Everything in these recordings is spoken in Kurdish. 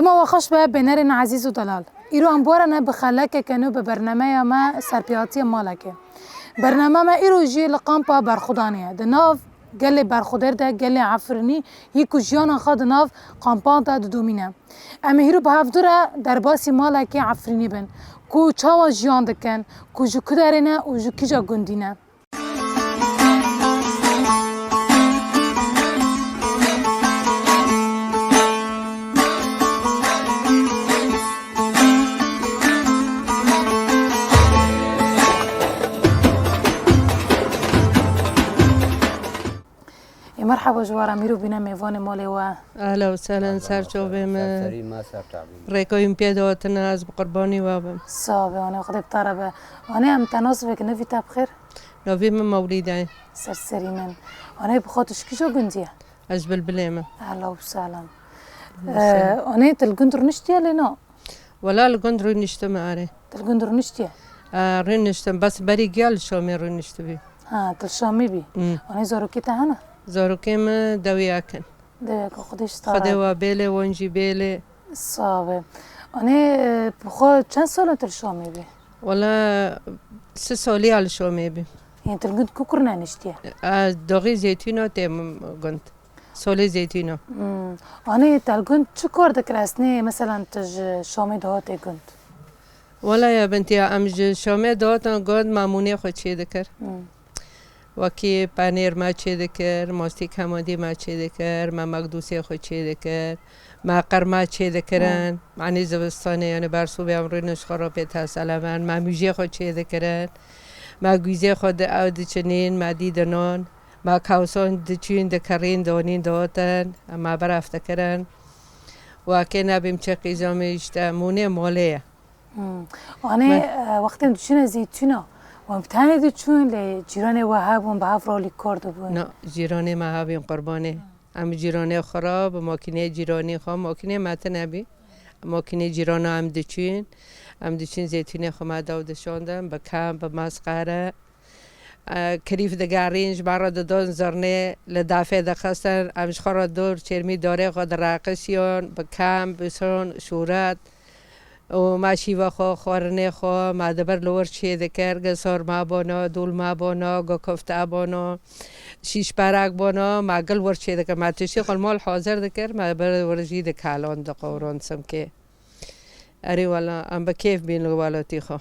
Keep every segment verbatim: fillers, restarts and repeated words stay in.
Dema we xweş be, bênerên ezîz û delal. Îro em bi we re ne bi xelekeke nû bi bernameya me Serpêhatiya Malekê. Bername me îro jî li kampa Berxudanê ye. Di nav gelê Berxudêr de, gelê Efrînî, yî ku jiyana xwe di nav kampan de didomîne. Em ê hîro bi hevdu re derbasî malekê Efrînî bin, ku çawa jiyan dikin, ku ji ku derê ne û ji kîja gundî ne. Ê, merheba ji we re, mîr û bîne mêvanê malê we. Ehla û sehlen, ser çavê me. Ser serî me, ser çavê me. Rêka wî pê de hatine, ez bi qurbanî we bim. Sax be, anê Xwedê bi te re be. Anê em te nas bikin, navî te bi xêr? Navê min Mewlîde ye. Ser serî min. Anê bi xwe tu ji kîja gundî ye? Ez Bilbilê me. Ehla û sehlen. Ee, anê tu li gund rûniştiye lê na? Wela li gund rûniştime, erê. Tu li gund rûniştiye? Ee, rûniştim, bes berî giya li Şamê rûniştibî. Ha, tu li Şamê bî. Hmm. Anê zarokê te hene? Zarokê min dewiyek in. Dewiyek, Xwedê ji te Xwedê re. Wa bêlê, wan jî bêlê. Sax be. Anê, e, bi xwe çend sal e tu li Şamê bî? Wela sih salî ya li Şamê bî. Yên tu li gund ku kur neniştiye? Ez doxî Zeytûna têm gund. Solê Zeytûna. Hmm. Anê te li gund çi kar dikir? Ez nê, meselan tu ji Şamê dihatê gund. Wela ya bintiya, em ji Şamê dihatin gund, me mûnê xwe çê dikir. Hmm. Wekî penêr me çê dikir, mastî kemandî me çê dikir, me mekdûsê xwe çê dikir, me qirma çê dikirin. Hmm. Manî zivistanê, yanî bersûbê em rûnişt xwe re pê teselemen, me mûjê xwe çê dikirin. Me gûzê xwe di ew diçinîn, me dî dinon. Me kawson diçûn, dikerîn, donîn, dihotin. Me beref dikirin. Wekê nebîm çi qîzamê, îşte mûnê malê ye. Hmm. Anê, Me- e, wextên diçûne zeytûna, wan bi tenê diçûn, lê cîranê we hebûn, bi hev re alîkor dibûn? Na, cîranê me hebîn qurbanê. Em cîranê xwe re, bi makîneyê cîranî xwe, makîneyê me tune bî. Makîneyê cîrana em diçûn. Em diçûn zeytûnê xwe me daw dişandin, bi kem, bi mesqere. E, kirîf digerîn, ji me re didon zirnê, li dafê dixistin, em ji xwe re dor çêrmî dorê xwe direqisiyon, bi kem, bi son, şûret. Û me şîva xwe, xwarinê xwe, me di ber li wir çê dikir, gi sorma bono, dûlma bono, gi kofte bono, şîşperek bono, me gi li wir çê dikir. Me tiştî xwe li mal hazir dikir, me ber wir jî dikalon, diqewron simkê. Erê wela, em bi kêf bîn li welatî xwe.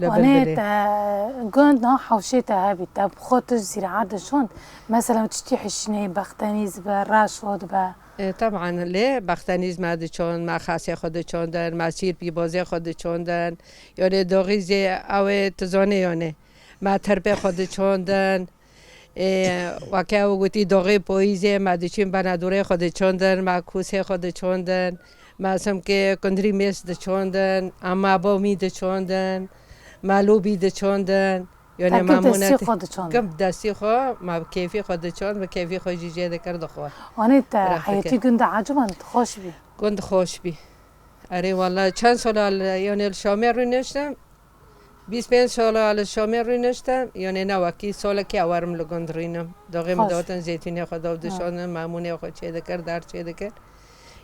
Li Anê Bilbilê. Te gund na hewşê te hebî, te bi xwe tu zîraet dişand. Mesela tiştî hişnê, bextenîz be, reşot be. E, teban lê bextenîz me diçand, me xasê xwe diçandin, me sîr pîbazê xwe diçandin. Yanê doxîzê ew ê tu zanê yanê. Me terpê xwe diçandin. Ê, weke ew gotî doxê poyîzê, me diçîn benedûrê xwe diçandin, me kûsê xwe diçandin, me simkê kundirî mêz diçandin, em me bomî diçandin, me lûbî diçandin. Yanê Te me gund destî mûnetê xwe diçandin? Gund destî xwe, me bi kêfî xwe diçand, bi kêfî xwe jî jê dikir dixwar. Anê te Rehfeke. Heyetî gund de eciban xweş bî? Gund xweş bî. Erê wela çend sala li, yanê li Şamê rûniştim. Bîst pênc sala li Şamê rûniştim, yanê ne wekî salekê ew erim li gund rînim. Doxê min Xweş. Dihatin zeytûnê xwe daw Ha. Dişandin, me mûnê xwe çê dikir, der çê dikir.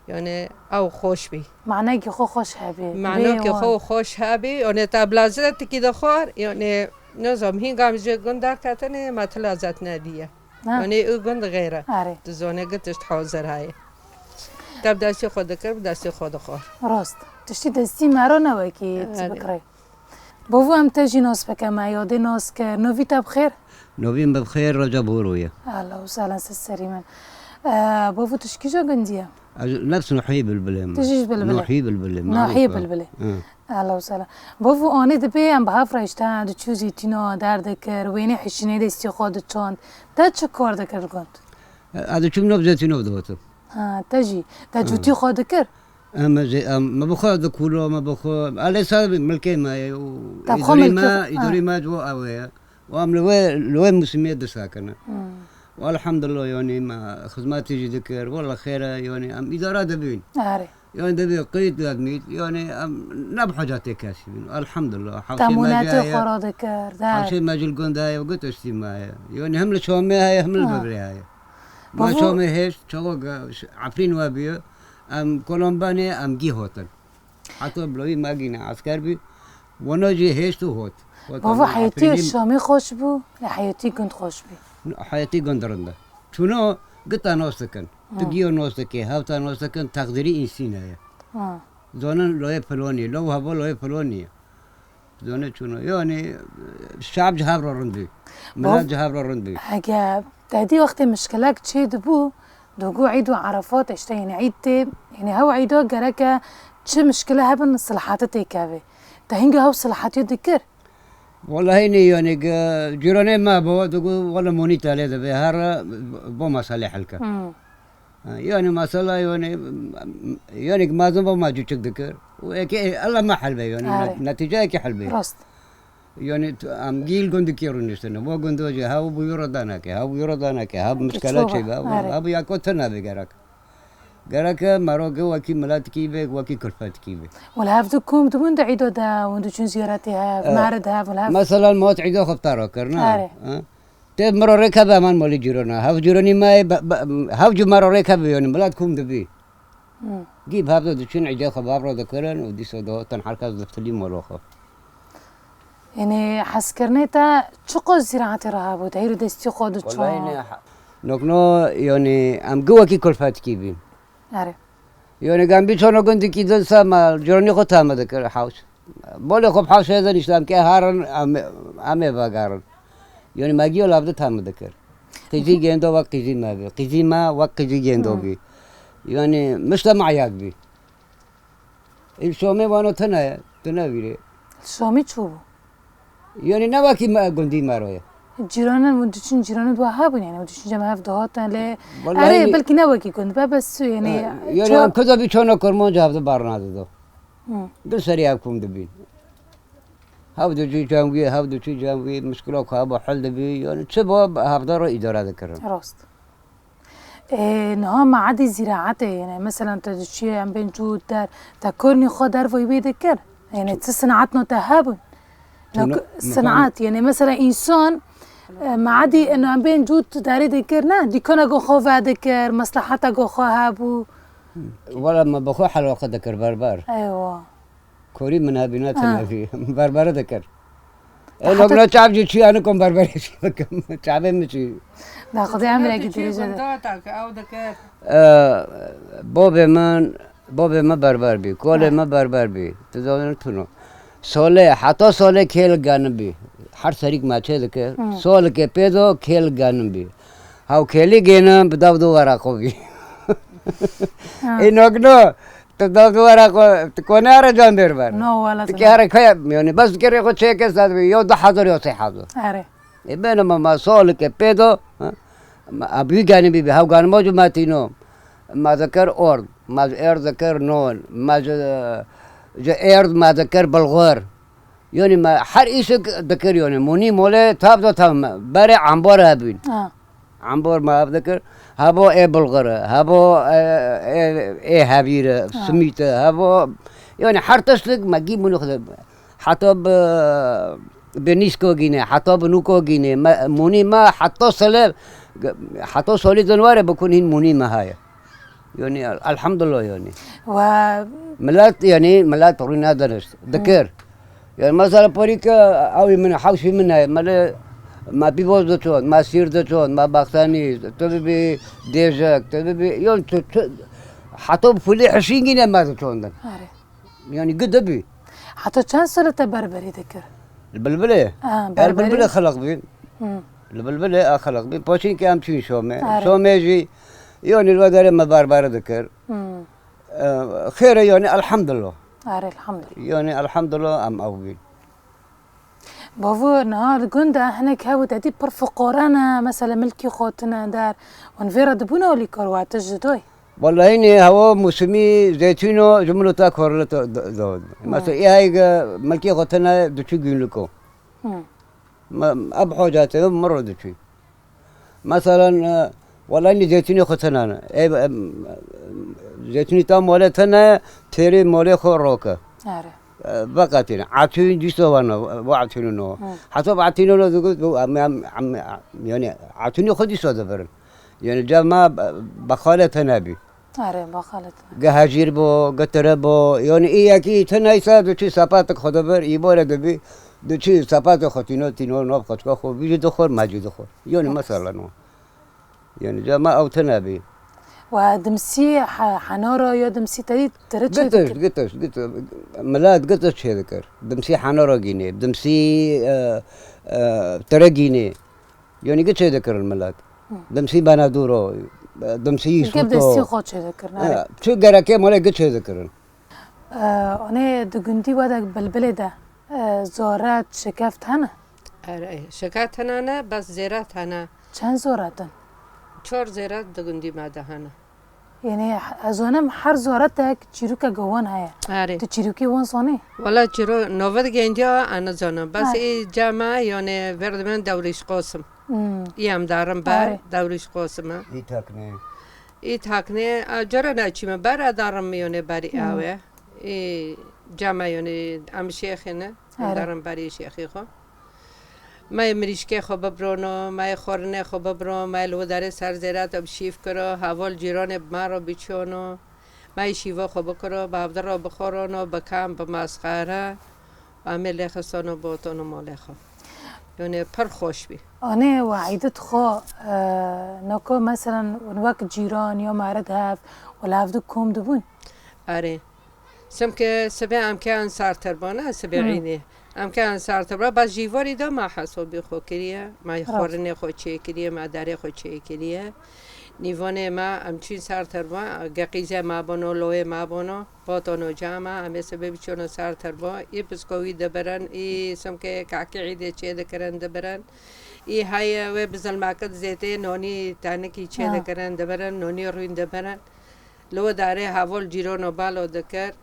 Yanê ew xweş bî. Manekî xwe xweş hebî. Manekî Bê xwe wan. Xweş hebî, yanê te bi lezetekî dixwar, yanê nizam hîngam ji gund derketinê me ti lezet nediye. Ha. Yanê û gund xêr e. Erê. Tu zanê gi tişt hazir heye. Te bi destê xwe dikir, bi destê xwe dixwar. Rast. Tiştî destî me re ne wekî Erê. Bikirê. Bavo em te jî nas bike me, yadê nas kir. Novî te bi xêr? Novî min bi xêr, Recep Horo ye. Ehla û sehlen, ser serî min. Ee, bavo tu ji kîja gundî ye? Ez nefs Nuhî Bilbilê me. Tu jî ji Bilbilê? Nuhî Bilbilê, Nuhî marûf e. Bilbilê. Hı. Ehla û sehlen. Bavo anê dibê em bi hev re îşte diçû zeytûna derdikir, wênê hişinê destî xwe diçand. Te çi kar dikir li gund? Ez diçûm nav zeytûna dihatim. Ha, te jî. Te Ha. Cûtî xwe dikir? Em, ez, em, me bi xwe dikûlo, me bi xwe, elê ser milkê me ye û Te bi xwe îdorî milkê me, xwe, îdorî ha. Me ji bo ew ye. Û em li wê, li wê mûsimê disekine. Hmm. Û elhamdulillah, yanî me xizmetê jî dikir. Wela xêr e, yanî em îdare dibîn. Erê. Yanî dibê qît, dibît, yanî em ne bi hacetê kesî bin. Elhamdulillah. Te Hewşê me mûnetê jî heye. Xwe re dikir, der. Hewşê me jî li gund heye, got tiştî me heye. Yanî hem li Şamê heye, hem li Ha. Bilbilê heye. Me Bavo- Şamê hêşt, çawa ge-, Efrîn we bîyo. Em Kolombanê em gî hotin. Heta bilawî me gîne esker bî. Wana jî hêşt û hot. Hot Bava em heyetî Efrînî Şamê xweş bû, lê heyetî gund xweş bî. Heyetî gund rind e. Çûno gita nas dikin. Tu Ha. giyo nas dikê, hewta nas dikin, teqdîrî însî ne ye. Ha. Zonin loyê pilonî, lo heva loyê pilonî ye. Zone çûno. Yani, şab ji hev re rind bî. Milet Bav- ji hev re rind bî. Hege tedî wextê mişkilek çê dibû, dogo Îd û Arafat, işte, yani Îd tê, yani hew Îda gereke çi mişkile hebin, silahati têkeve. Te hinga hew silahatiyo dikir? Wallahî ne, yani, ge-, cîranê me bo, dogo, wala monî talê dibe, her bo meselê hel ke. Hmm. Ha, yani mesela yani, yani mazin bo ma cûçik dikir. Û eke Allah ma hel be yani, Are. net-, netîce eke hel be. Rast. Yani tu, em gîl gundikî rûniştine. Bo gundo jî, ha bu yura danake, ha bu yura danake, ha bu mişkele çê be, ha bu, Are. ha bu ya ko tena be gerek. Gerek mero ge wekî miletkî be, wekî kulfetkî be. Wala hevdu kum dibûn de Îdo de, hûn diçûn ziyaretê hev, Eh, mare de hev, wala hev. Mesela mot Îdo xwe taro kirina. Are. Ha? Tê miro rê keve heman molî cîrona. Hev cîronî me, be-, be-, hev cî mero rê keve yonî, milet kum dibî. Hmm. Gî bi hev de diçûn, îdê xwe bi hev re dikirin û dîsa dihotin her kes diftilî molo xwe. Yanî hezkirinê te çiqo zîraetê re hebû, te hîrê destî xwe diçûn? Wallahî ne, ha-, nokno, yanî em gi wekî kulfetkî bîn. Erê. Yanî gem bî çano gundikî din se me cîronî xwe tame dikir hewş. Bolê xwe bi hewşê de niştam ke herin em, em ê vegerin. Yanî me giyo lavde tame dikir. Qîzî gêndo wek qîzî me bî. Qîzî me wek qîzî gêndo Hmm. bî. Yanî mişte me eyad bî. Îl Şomê vano tune ye, tune vîrê. Şomî çû bû? Yanî ne wekî me, gundî me ro ye. Cîranan, hûn diçin cîranan dua hebûn, yanî hûn diçin cem hev dihatin lê Wallahî erê, ne- belkî ne wekî gund be, bes tu, yanî, Ha, yanî ço- em kuda bî çona kurmanca hevde barna dido. Hı. Di serî ev kum dibîn. Hev diçû cem wî, hev diçû cem wî, mişkila ku heba hel dibî, yanî çi bo hevde re îdare dikirin. Rast. Ê, niha meedî zîraetê, yanî, mesela, te diçûyê em bên cû der, te kornî xwe dervayî wê dikir? Yanî, çi sinaetno te hebûn? Nok-, sinaet, yanî, mesela, însan, e, meedî, eno, em bên cû tu derê dikir, ne? Dîkaneko xwe vedikir, mesleheta xwe hebû. Wala me bi xwe helaqa dikir berber. Eywa. Korî min hebî, ne Ha. tenevî. Berbere dikir. E, E, heta nokna çav jî çi, yani kom berberê çi bikim. Çavê min çi. Da Xwedê emrekî dirêj de. Gunda ta ke ew dikir. E, bobê min, bobê min berber bî. Kolê Ha. min berber bî. Tu zanî tuno. Solê, heta solê kêl ganim bî. Her serîk me çê dikir. Hı. Solike pê do kêl ganim bî. Haw kêlî gênim bi dav du wera xwe bî. Ha. Ê nokno. Tu da duvara xwe, tu kone here can bêr ber. No, wala Tu tu ke na. here kaya, yani bes kerê xwe çê kes da dibî, yo du hazar yo sê hazar. Are. E bene ma, ma solike pê do, ha? Ma, a büyük gani bibi, hav gani ma cu ma tîno. Ma zeker ord, ma ji erd zeker non, ma ji, ji erd ma zeker bulgur. Yani me her îşik dikir yani. Munî mole tab da tam. Berê ambar hebîn. Ha. Ambar me ev dikir. Hebo ê bulgure, hebo, e, e, ê hevîre, Ha. simîte, hebo. Yani her tiştik me gî munî xwe. Heta bi, bi nîsko gîne, heta bi nûko gîne. Me, munî me heta sele, heta solî din were bikun hîn munî me heye. Yani, el-, elhamdülillah yani. Ve Millet yani, millet rû nedinişt. Dikir. Yani, mesela, porî ke ew ê min, hewşî min heye. Mele, me pîvoz diçon, me sîr diçon, me baxtanî, tu bibî dêjek, tu bibî, yani, tu, tu, heta bi fulî hişîngî ne me diçon din. Are. Yani, gi dibî. Heta çend sal te berberî dikir? Li Bilbilê. Ha, Er berberî. Bilbilê xelq bî. Hı. Li Bilbilê a xelq bî. Paşîn ke em çûn Şomê. Are. Şomê jî, yani, li wê derê me berberî dikir. Hı. E, xêr e, yani, elhamdülillah. Are, elhamdülillah. Yani, elhamdülillah, em ew bîn. Bavo, niha li gund de hinek hebû, te dî pir fiqore ne, mesela milkî xwe tine der. Wan vê re dibûne olî kar, wa te ji doy? Wallahî ne, hewa musumî zeytûno ji min û te kar li te do, do. Hı. Mesela, ê hey ge milkî xwe tine diçû Gûnliko. Hı. Me, ev hocatê min ro diçû. Mesela, e, wela nî zeytûnê xwe tena ne. Ê, em, zeytûnî ta mole tena, têrê molê xwe roke. Are. E, veqetîne. Atûn dîsa vana, ve atûnû no. Hı. Heta ve atûnû no digot, bu, em, em, em, yani, atûnî xwe dîsa dibirin. Yani, cem me be-, bexale tena bî. Erê, baxalet. Ge hecîr bo, ge tire bo, yanî î yekî tune îsa diçî sepatek xwe dibir, îbore dibî, diçî sepatê xwe tîno, tîno nav xwe çika xwe, vî jî dixwir, me jî dixwir. Yanî mesela no. Yanî ca me ew tune bî. Wa dimsî he-, henara ya dimsî tedî tire çê Gitiş, dikir? Gitiş, gitiş. Milet gitiş çê dikir. Dimsî henara gînê, dimsî, e, e, tire gînê. Yanî gi çê dikirin milet. Hı. Dimsî benedûro, dimsî Çunke bi destî xwe çê dikirin, erê. Çi gerekê malê gi çê dikirin. E, anê di gundî we de Bilbilê de, e, zoret, şikeft hene? Erê, şikeft hene ne, bes zêret hene. Çend zoret in? Çar zêret di gundî me de hene. Yanî, ez zanim her zoretek çîrokeke wan heye. Erê. Tu çîrokê wan zanî? Wela çîro-, navê gendiya, ez nizanim. Bes Ha. ê cema, yanî, verdimên Dewrîş Qasim. Hmm. Î em darin ber, Erê. Dewrîş Qasim e. Î taknê. Î taknê, a, cara neçîme ber, a darin miyonê berî Hmm. ew e. Î cema, yanî, em şêxê ne. Em Erê. darin berî şêxê xwe. Me yê mirîşkê xwe bibrono, me yê xwarinê xwe bibro, me yê li wê derê ser zêreta bi şîv kiro, heval cîranê bi me re biçono, me yê şîva xwe bikiro, bi hevdi re bixwarono, bi kam, bi mesxere, em ê lê xistano botono malê xwe. Yanî pir xweş bî. Anê we îdit xwe, e, nako meselen wek cîran ya merid hev, we li hevdi kom dibûn? Erê. Çimkî sibê em ke en sar terba ne, sibê Hı. îdê. Em ke en sar terba, bas jîvarî de ma hesabî xwe kiriye, ma Rast. xwarinê xwe çêkiriye, ma derê xwe çêkiriye. Nîvanê ma em çîn sar terba, geqîzê ma bono, loyê ma bono, botono cama, em ê sibê biçono sar terba, î piskowî dibirin, î çimkî kakî îdê çê dikirin dibirin. Î heye wê bi zilmakit zêtê nonî tenikî çê Ha. dikirin dibirin, nonî rûn dibirin. Li wê darê heval cîrano balo dikir,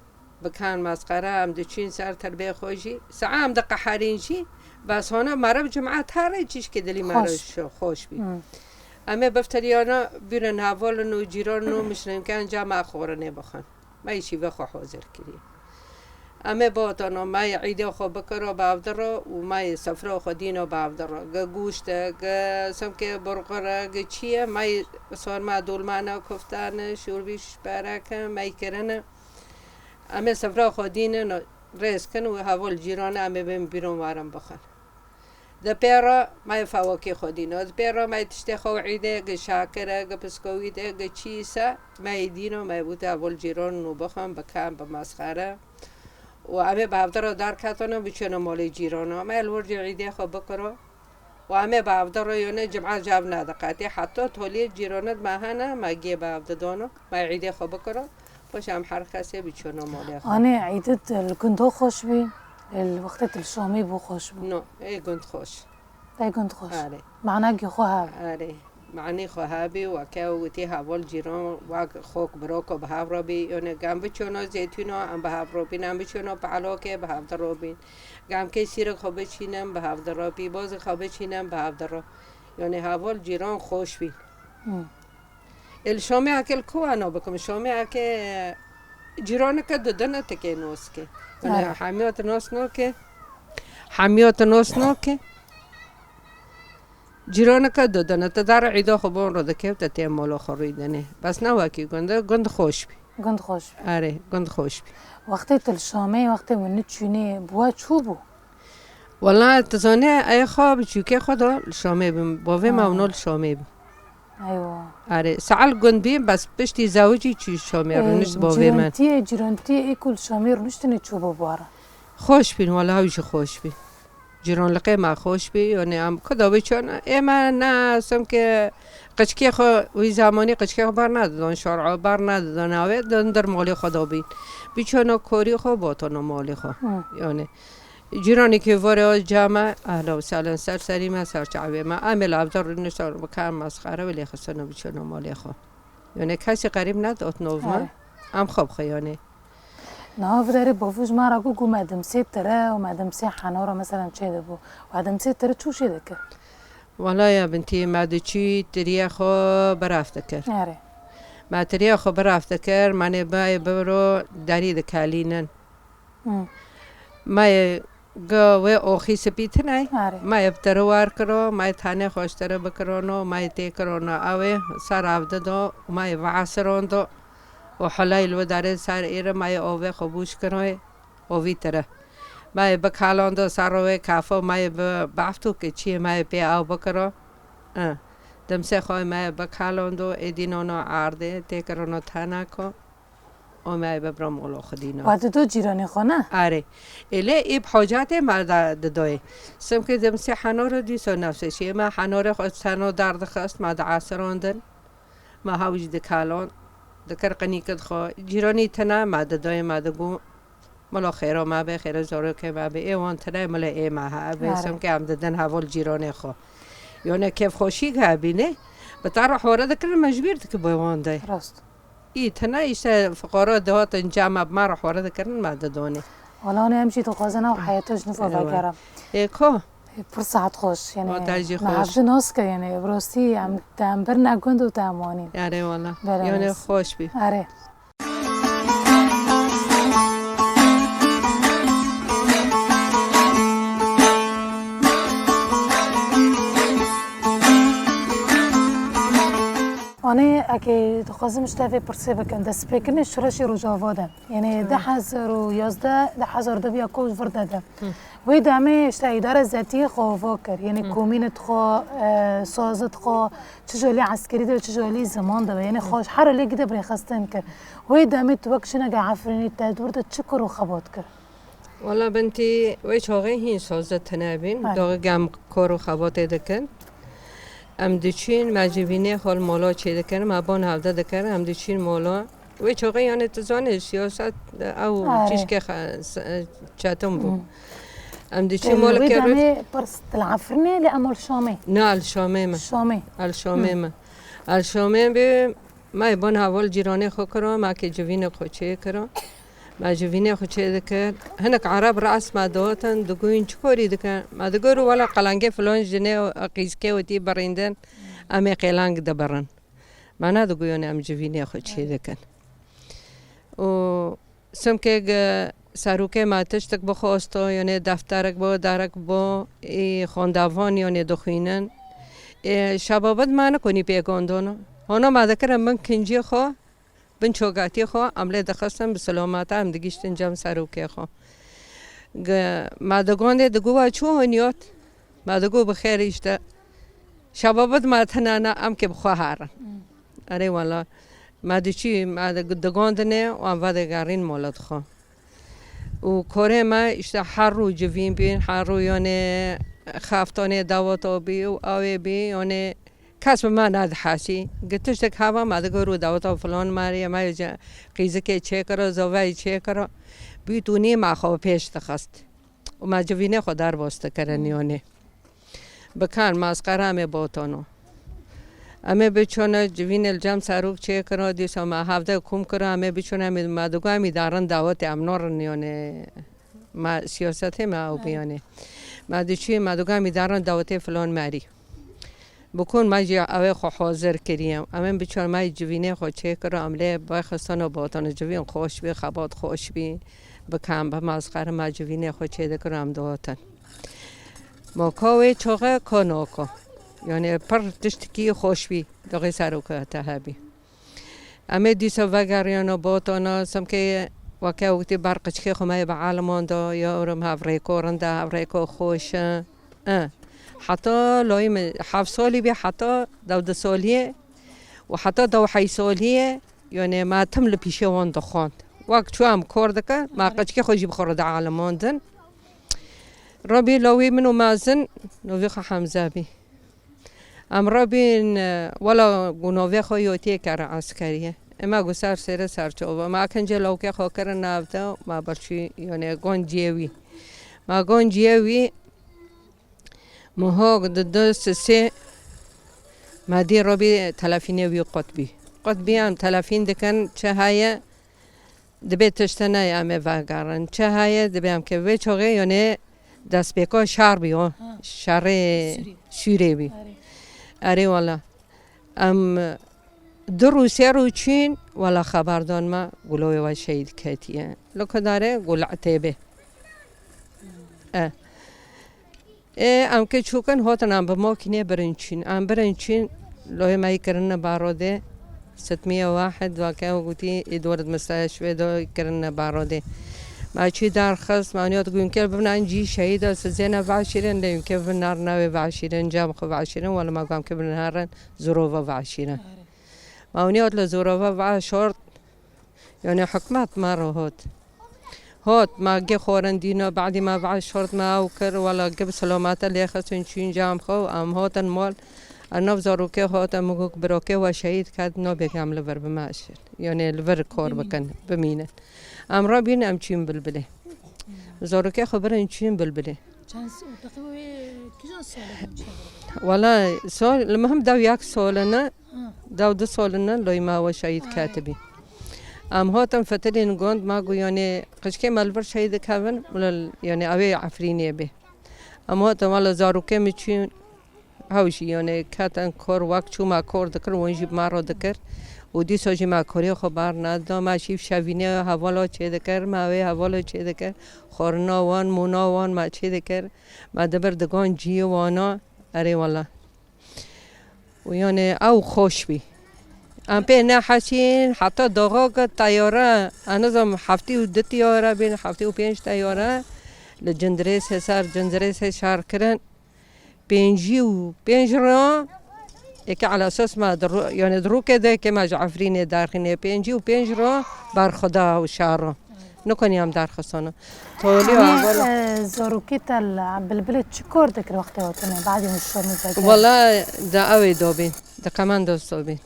bi kan mesxera em diçîn ser tirbê xwe jî. Sae em diqeherîn jî, bes hona meriv cuma tarê çişkê dilî meriv Xweş. şo-, xweş bî. Hmm. Em ê biftiriyana bîrin hevalin û cîranin û mişrînken ca me xwarinê bixwin. Me yî şîvê xwe hazir kiriye. Em ê batano, me yê îdê xwe bikiro bavdiro û me yê sifra xwe dîno bavdiro. Ge gûşt e, ge simkê burqur e, ge çi ye, me yê sarma dolma ne, kuftan e, şûrbî şperek e, me yê kirine. Em ê sifra xwe dînin, rêz kin û heval cîran e, em ê bên bîron warin bixin. Di pê re me yê fawakî xwe dîno. Di pê re me yê tiştê xwe û îdê, gi şakir e, gi piskowît e, gi çîs e, me yê dîno, me yê bûte heval cîran nû bixwin, bikan, bi mesxere. Û em ê bi hevdira derketino, biçino malê cîrana. Me yê li wir jî îdê xwe bikiro. Û em ê bi hevdira yone cima cav nediqetê. Heta toliyê cîranê me hene, me gê bi hevdi dano. Me îdê xwe bikiro, paşê em her kesê biçûno malê xwe. Anê îdit li gund ho xweş bî, li wextê tu li Şamê bû xweş bû? No, ê gund xweş. Ê gund xweş. Erê. Manekî xwe hebî. Erê. Manî xwe hebî, weke witî heval cîran, wek xok biroko bi hev re bî. Yone gem biçûno zêtûno, em bi hev re bîn, em biçûno pehlokê, bi hev de re bîn. Gem kê sîrek xwe biçînin, bi hev de re bî. Bozek xwe biçînin, bi hev de re. Yone heval cîran xweş bî. Hmm. Ê li Şamê heke li ku wana bikim? Şamê heke cîraneke didine tikê noske. Yanî Ara. Hemiya tu nos noke. Hemiya tu nos noke. Cîraneke didine. Tu dar îda xwe bon re dikevte tê mala xwe rûy denê. Bes ne wekî gund e, gund xweş bî. Gund xweş bî. Erê, gund xweş bî. Wextê tu li Şamê, wextê min niçûnê, bi we çû bû? Wela, tu zanî, ey xwe bi çûkê xwe de li Şamê bim. Bavê me Ha. ûno li Şamê bim. Eywa. Erê, sae li gund bî, bes piştî zewicî çû Şamê, Ê, rûnişt bavê me. Cîrantiyê, cîrantiyê ê ku li Şamê rûniştine çû bû bi we re? Xweş bîn, wela ew jî xweş bî. Cîranliqê me xweş bî, yanî em ku da biçûn, ê me ne simkê qiçkê xwe, wî zemanî qiçkê xwe ber nedidan, şar'a ber nedidan, ew ê di hundir malê xwe da bîn. Biçûno korî xwe, batono malê xwe. Hı. Yanî, Cîranekî vore o ca me, ehla û sehlen, ser serî me, ser çavê me. Em ê li hevdar rûniştan, bikan mesxere, wê lê xistino biçûno malê xwe. Yanî kesî qerîb nedot nov me. Erê. Em xwe bi xwe yanî. Niha vê derê bavû ji me re got, got me dimsê tire û me dimsê henara, meselen, çê dibû. We dimsê tire çû çê dikir? Wela ya bintî, me diçû tiriyê xwe beref dikir. Erê. Me tiriyê xwe beref dikir, me nê bayê biro derî dikelînin. Hmm. Me yê ga wê oxî spî tine. Erê. Me yê bi tiri wer kiro, me yê tenê xwe ji tiri bikirono, me yê tê kirono ewê, ser ev dido, me yê veesirondo. û helay li wê darê ser êre mayê ovê xwe bûş kiroyê, ovî tire. Mayê bikalando ser rowê kafo, mayê bi bafto ke çiyê mayê pê aw bikiro. Ih. Dimsê xwe mayê bikalando, êdî nono ardê, tê kirino tenako. Û mayê bibiro molo xwe dîno. Wa dido cîranê xwe ne? Arê. Êlê ê bi hocatê ma da didoyê. Simkê dimsê henoro dîso nefsê çiyê. Ma henore xwe teno dar dixist, ma diasirondin. Ma hew jî dikalon, dikir qinîkid xwe. Cîranî tine ma didoyê ma digo, milo xêro ma be, xêro zorokê ma be. Ê wan tine milo ê ma ha be. Are. Simkê em didin hevol cîranê xwe. Yone kêfxweşî hebîne, bi te re hore dikirin, me ji bîr dikir bi wan de. Rast. Î tine îşte fuqara dihatin cama bi me re hore dikirin, me didonê. Wala hûn em jî dixwazin ew heyeta ji nû Ewa. Vegerin. Ê ko? Pir saet xweş, yani, Wata jî me xweş. Hevdî nas kir, yani, bi rastî em, te em birine gund û te em wanîn. Erê wala. Belê Yani nas. Xweş bî. Erê. Anê, eke dixwazim ji te vê pirsê bikim, destpêkirinê şoreşê Rojava de. Yanî Hı. du hezar û yazdeh, du hezar de biya ku ji vir de de. Hı. Wê demê işte îdare zetiyê xwe ava kir. Yanî Hı. komînit xwe, e, sazit xwe, çi ji alî eskerî de, çi ji alî ziman de be. Yanî Hı. xwe ji her alî gide birêxistin kir. Wê demê tu wek jineke Efrînî te dûr de çi kar û xebat kir? Wala bintî wê çaxê hîn sazit tine bîn. Aynen. Daxî gem kar û xebatê dikin. Em diçîn, me civînê xwe li mala çêdikirin, me ban hevde dikirin, em diçîn mala. Wê çaxê, yani, tu zanî, siyaset, ew Are. tişkê xe-, se-, çetin bû. Hı. Em diçîn Te maleke wê rû- demê pirs, tu li Efrînê lê em li Şamê? Na, li Şamê me. Şamê. El Şamê Hı. me. El Şamê bî, me ban heval cîranê xwe kira, me kê civînê xwe çê kira. Me civînê xwe çê dikir. Hinek Ereb res me dihatin, digoyin çi korî dike? Me digot wela qelengê filan jinê û qîzkê wetî birîndin, em ê qêleng dibirin. Me nedigot, yanî em civînê xwe çê dikin. Û simkê gi serokê me tiştek bixwasto, yanî defterek bo, derek bo, ê xwendavan, yanî dixwînin. Ê şebabet me nikonî pêkandano. Hona me dikirin bin kincê xwe, bin çogatî xwe, em lê dixistin bi silameta, em digihîştin cem serokê xwe. Gi-, me digandê digo we çi honiyot? Me digo bi xêr işte. Şebabet me tine ne, em kê bi xwe herin. Hmm. Erê wela. Me diçî, me dig-, digandinê û em vedigerîn molet xwe. Û korê me işte her rû civîn bîn, her rû yanê xeftanê daweta bî û awê bî, yanê kes bi me nedihesî. Gi tiştek heva me digo rû daweta filan merî, me yê ce-, qîzikê çêkiro, zoveyî çêkiro. Bî tûnî me xwe pêş dixist. Û me civînê xwe derbas dikirin Hmm. yanê. Bikan masqera me botano. Em ê biçûne civînê li cem serok çêkiro, dîsa me hevde kom kiro, em ê biçûne, em ê, me digo, em îdarin dawetê, em norin, yanê me siyasetê me ew bî, Evet. yanê. Me diçî, me digo, em îdarin dawetê filan merî. Bikun me jî ew ê xwe hazir kiriye. Em ê biçûne, me civînê xwe çêkiro, em lê bixistano botano, civîn xweş bî, xebat xweş bî. Bikan bi masqera me civînê xwe çêdikiro, em dihatin. Ma ka wê çaxê ka naka. Yanî pir tiştekî xweş bî, daxî serokê te hebî. Em ê dîsa vegeriyana botana, simkê weke wekî ber qiçkê xwe me yê bi eliman da, ya ûrim hevrêko rind e, hevrêko xweş e. E, heta layê min heft salî bî, heta dew du saliyê û heta dew heyş saliyê, yanî me tim li pîşê wan dixwand. Wek çû em kar dikin, me Erê. qiçkê xwe jî bi xwe re dialimandin. Rabî lawê min û mezin, navê xwe Hemze bî. Em rabîn, e, wela gunavê xwe yotiyê kere eskeriyê. Ema gu ser sêre ser çava. Ma kincê lawkê xwe kirin navde, ma birçî, yanî gon ciyê wî. Ma gon ciyê wî, mihok di du sisê, ma dî rabî telefînê wî qut bî. Qut bî em telefîn dikin, çi heye, Dibê tiştine em ê vegerin. Çi heye, dibê em ke vê çaxê, yanê destpêka şer bî, o Ha. şerê Sûrî. Sûrê bî. Erê. Erê wala. Em du rû sê rû çîn, wala xeber dan me, gulawê we şehîd ketiye. Li ku dare gul etê bê. E. Ê, em ke çûkin hotin em bi makînê birin çîn. Em birin çîn, loyê me yî kirine barodê. Setmiye wahid, weke ew gotî, ê dor di mistaya şivê de kirine barodê. Ma çî darxist, ma niya tu gunke bibin an cî şehîda sizêne veşîrin, lê gunke bibin nar navê veşîrin, cam xwe veşîrin, wala ma gam ke bibin herin, zirova veşîrin. Ma niya tu li zirova veşort, yani hikûmet ma re hot. Hot, ma gê xwarin dîna, badî ma veş hot, ma ew kir, wala gê bi selamete lê xistin çûn cam xwe û em hatin mal. Em nav zarokê hatin, min got, birokê we şehîd ket, nabê em li vir bimeşin. Yani li vir kar bikin, bimînin. Em rabîn, em çûn Bilbilê. Zarokê xwe birin çûn Bilbilê. Çend s-, teqrîben wê kîjan salê de çûn? Wala sal, li min him dew yek sal e ne, Ha. Dew du sal e ne, loy ma we şehîd ketibî. Em hatin fetelên gund, ma got, yani, qijkê me li vir şehîd dikevin, wala, yani, ew ê Efrînê bê. Em hatin, wala, zarokê min çûn, hew jî, yani, ketin kor, wek çû ma kor dikir, wan jî bi ma re dikir. Û dîsa jî ma korê xwe bar neda, ma jî şevînê hevala çê dikir, ma wê hevala çê dikir, xwarina wan, mûna wan ma çê dikir. Ma dibir digan ciyê wana, erê wala. Û yani ew xweş bî. Em pê nehesîn, heta daxak teyare, ez nizam heftê û du teyare bîn, heftê û pênc teyare li Cindirêsê ser Cindirêsê şer kirin. Pêncî û pênc re, eke ala esas me di ro-, yani di rokê de ke me ji Efrînê derxînê, pêncî û pênc re berxweda û şer re. Nikonî em derxistin. Tolî Yanî, û hevala. E, zarokî te li Bilbilê çi kor dikir wextê hatinê? Badî min şomî veke. Wala di ewê dobî, di qemendos dobî. Hı.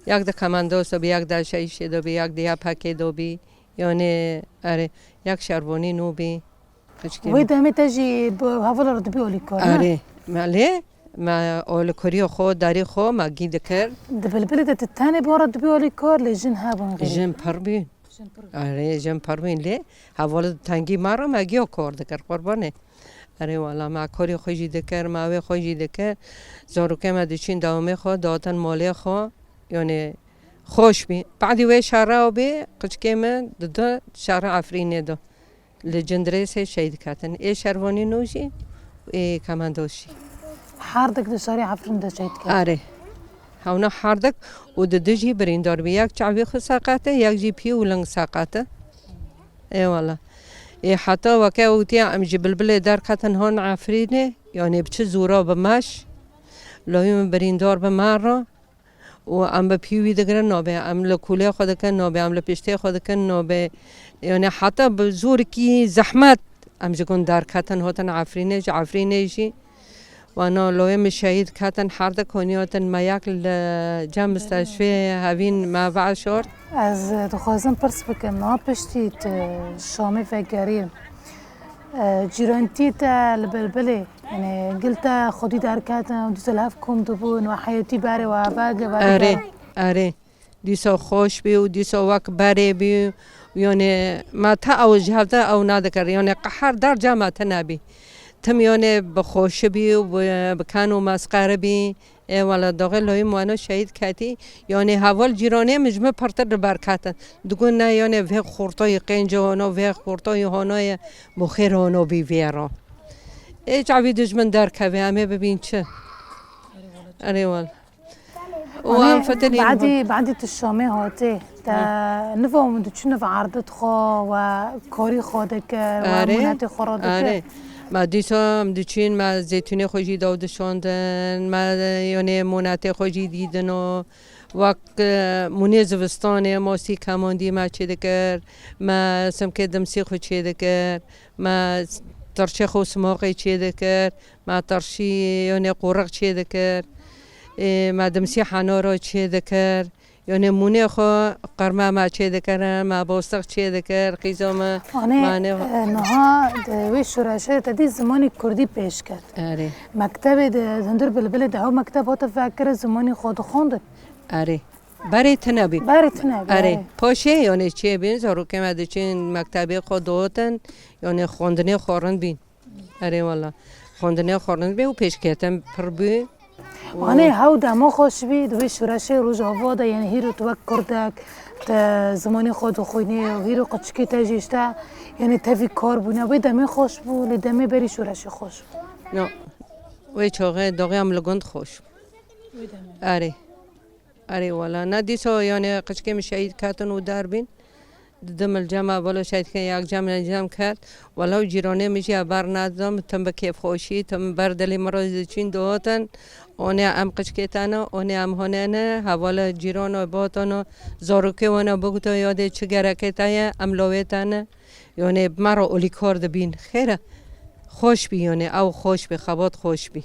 Yak di qemendos dobî, yak di aşayîşê dobî, yak di Y P G dobî. Yani, erê, yak şervanî nû bî. Qijkê Wê min. Demê te jî bi hevala re dibî alîkor, ne? Erê, me lê, me alîkoriya xwe, darî xwe, me gî dikir. Di Bilbilê de tu tenê bi wan re dibî alîkor, lê jin hebûn xêrê. Jin pir bîn. Jin pir bûn. Erê, jin pir bîn lê heval di tengî me re me giya kar dikir, qurbanê. Erê wala me karê xwe jî dikir, me wê xwe jî dikir. Zarokê me diçîn dewamê xwe, datin malê xwe. Yani xweş bî. Badî wê şera bî, qicikê min di du şera Efrînê de. Li Cindirêsê şehîd ketin. Ê şervanî nû jî, ê kemendos jî. Herdik di şerê Efrîn de şehîd ketin. Erê. Hewna herdik û di du jî birîndar bî. Yek çavî xwe seqete, yek jî pî û ling seqete. Ê wala. Ê heta weke ûtiya em ji Bilbilê derketin han Efrînê, yani bi çi zûra bi meş, layê min birîndar bi me re. Û em bi pî wî digirin, nabê em li kûlê xwe dikin, nabê em li piştê xwe dikin, nabê, yani heta bi zorkî zehmet em ji gund derketin, hatin Efrînê, ji Efrînê jî wana loyê min şehîd ketin, herdik honiyatin me yek li cem misteşfê hevîn me veşart. Ez dixwazim pirs bikim, niha piştî tu Şamê vegerî, e, cîrantî te li Bilbilê, yani gil te xwedî derketin û dîsa li hev kom dibûn û heyetî berê we vege, vege Erê, erê. Dîsa xweş bî û dîsa wek berê bî. Yani me te ew ji hev de ew nadikir. Yani qehar derca me te nebî. Tim yani bi xweşi bî û bi, bi ken û mesqere bî. Ê wala doxê loyê min wano şehîd ketî. Yani heval cîranê min ji min pirtir li ber ketin. Digot ne yani vê xortoyê qênce hono, vê xortoyê hono ye, bo xêr hono bî vê re. Ê çavî dijmin derkeve, em ê bibîn çi? Erê wala. Û Anê, em fetelîn badî, badî tu Şamê hatê. Te niva min diçû niva erdit xwe we karî xwe dikir, we Erê, monetê xwe re dikir. Erê. Me dîsa em diçîn, me zeytûnê xwe jî daw dişandin, me, yanê monetê xwe jî dîdin û wek, e, mûnê zivistanê, mastî kemandî me çê dikir, me simkê dimsî xwe çê dikir, me tirşê xwe simaqê çê dikir, me tirşî, yanê qoriq çê dikir, ê, me dimsî henara çê dikir. Yanê mûnê xwe qirme me çê dikirin, me bostiq çê dikir, qîza me, Anê, manê xwe. E, niha di wê şoreşê te dî zimanê kurdî pêş ket. Erê. Mektebê de, hundir Bilbilê de ew mekteb hate vekirin, zimanê xwe dixwendin? Erê. Berê tune bî. Berê tune bî, Erê. erê. Paşê, yanê çê bîn, zarokê me diçin mektebê xwe dihotin, yanê xwendinê xwe rind bîn. Erê wala. Xwendinê xwe rind bî û pêşketin pir bû. Anê hew dema xweş bî, di wê şoreşê Rojava de, yani hîro tu wek kurdek, te zimanê xwe dixwînî û hîro qeçikê te jî işte, yani tevî kar bûne. Wê demê xweş bû, lê demê berî şoreşê xweş bû. No. Wê çaxê doxê em li gund xweş bû. Wê demê. Erê. Erê wala, ne dîsa, yani, qicikê min şehîd ketin û derbîn. Didim li cem hevala şehîdkirî, yek cem li cem ket. Wala û cîranê min jî haber nedidin, tim bi kêfxweşî, tim ber dilê min re diçîn dihatin. Onê em qicikê te ne, onê em hane ne, hevala cîrana batana, zarokê wana bigota, yadê çi gerekê te ye, em lawê te ne. Yani bi me re olîkar dibîn. Xêr e. Xweş bî yani, ew xweş bî, xebat xweş bî.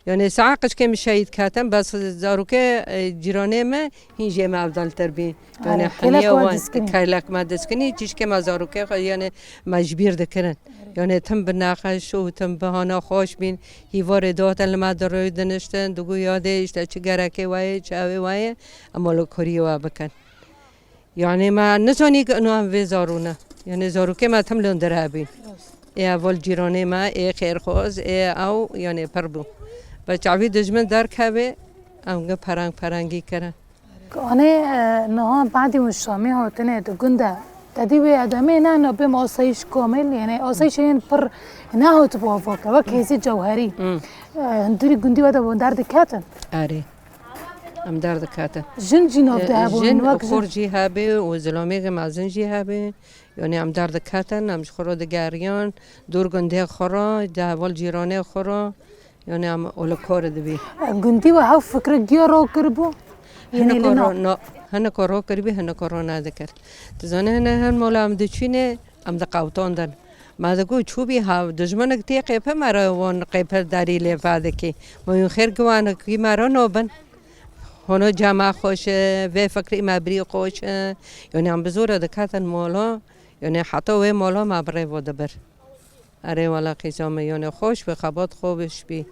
Yani saet qicikê min şehîd ketin, bes zarokê, e, cîranê me hîn jê me evdaltir bî. Yani Erê, heniye kelek we wan diskinî. Kelek me diskinî, çîşkê me zarokê xwe, yani me ji bîr dikirin. Yani tim bi nexweş û tim bi hana xweş bîn. Hîvarê dihatin li me dirû diniştin, digo yadê işte çi gerekê we ye, çi ew ê we ye, em alîkariyê we bikin. Yani me nizanî ku ino em vê zarû ne. Yani zarokê me tim li hundir hebîn. Ê heval cîranê me, ê xêrxwaz, ê ew, yani pir bû. Ve çavî dijmin derkevê, em gi pereng perengî kirin. Anê, e, niha badî hûn Şamê hatine di gund de. Te dî wê edemê ne, ne bêm asayîş kamil, yani asayîşê yên pir nehat bi ava ke, wek hêzê cewherî. Hmm. E, hundirî gundî we de hûn derdiketin. Erê. Em derdiketin. Jin jî nav de E, hebûn, jin wek jin. Xor jî hebê û zilamêkê mezin jî hebê. Yani em derdiketin, em ji xwe re digeriyan, dûr gundê xwe re, di heval cîranê xwe re. Yani em olîkar dibî. E, gundî we hev fikre giya rakiribû? Yani Hinek lê na- ro-, no, hinek ro kiribî, hinek ro nedikir. Tu zanî hene her mala em diçînê, em diqewtandin. Me digot, çûbî ha, dijminek tê qêpe me re wan qêpe derî lê vedikî. Me yûn xêr giwanik wî me re nobin. Hono cema xweş e, vê fikrî me birî xweş e. Yani em bi zor re diketin mala. Yani heta wê mala me bi rê ve dibir. Erê wala qîza me, yani xweş bi xebat xwe biş bî.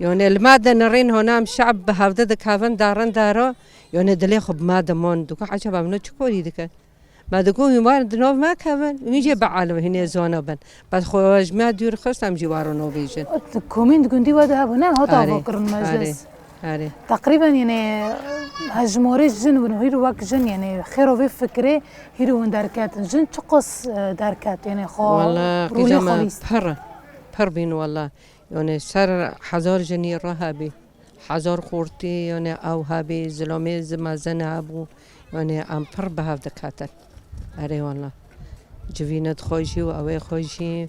Yani li me dinirîn, hona em şe'b bi hevde dikevin derin dera, yani dilê xwe bi me diman. Digo, eceba em ne çi korî dikin? Me digo, hûn wan di nav me kevin, hûn jê bielin, hûn ê zana bin. Bes xwe ji me dûr xist, em jî warin nabêjin. Komîn di gundî we de hebû, ne? Hata Erê, avakirin meclis. Erê, erê. Teqrîben, yani, hejmarê jin bin, hîr wek jin, yani, xêro vê fikrê hîr hûn derketin. Jin çiqas, e, derket, yani, xwe Wala, rolê qîza xwe me lîst. Pir, pir bîn wala. Yani, ser hezar jinî re hebî. Hezar xortî, yani, ew hebî, zilamê zi-, mezin hebû. Yani, em pir bi hev diketin. Erê wala. Civîne dixwe jî û ew ê xwe jî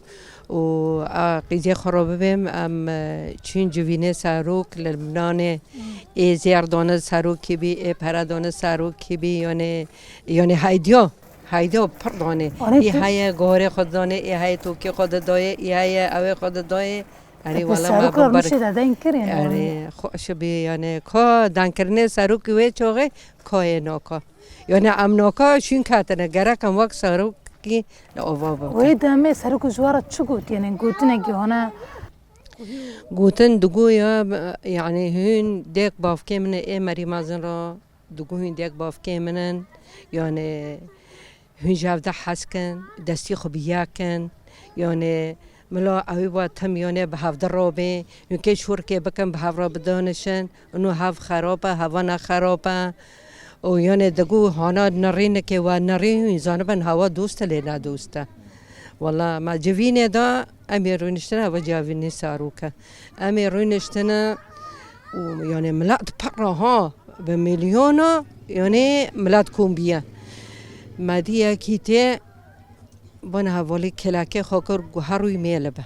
û a qîzê xwe re bibêm, em, e, çûn civînê serok li Libnanê, ê zêr dane serokî bî, ê pere dane serokî bî, yani, yani heydiya, heydiya pir dane. Anê Ê tu- heye gorê xwe dane, ê heye tokê xwe didayê, ê heye ew ê xwe didayê. Erê, Ete wala serok me re bibar- nişê de deyn kirin, Erê, yani. Xweş bî, yani, ka denkirinê serokî wê çaxê kayê naka. Yani, em naka şûn ketine, gerek em wek serokî li ava bikin. Wê demê serok ji we re çi got? Yani, gotinekî hane? Gotin digo ya, yani, hûn dêk bavkê min ê merî mezin re, digo hûn dêk bavkê min in, yani, Hûn ji hev de hez kin, destî xwe bi yek kin. Yanê mila ewî wa tim yanê bi hev de robê. Hûn kê şûrkê bikin bi hev re bidanişin. Ino hev xerab e, heva ne xerab e. Û yanê digo hana nerînikê wa nerî hûn zanibin hewa dost e lê ne dost e. Wala me civînê da em ê rûniştine hewa civînê sarok e. Em ê rûniştine û yanê milet pir e ha. Bi milyona, yanî milet kom bûye. Me dî yekî tê, bana hevalî kelekê xwe kir, guher wî mêle be.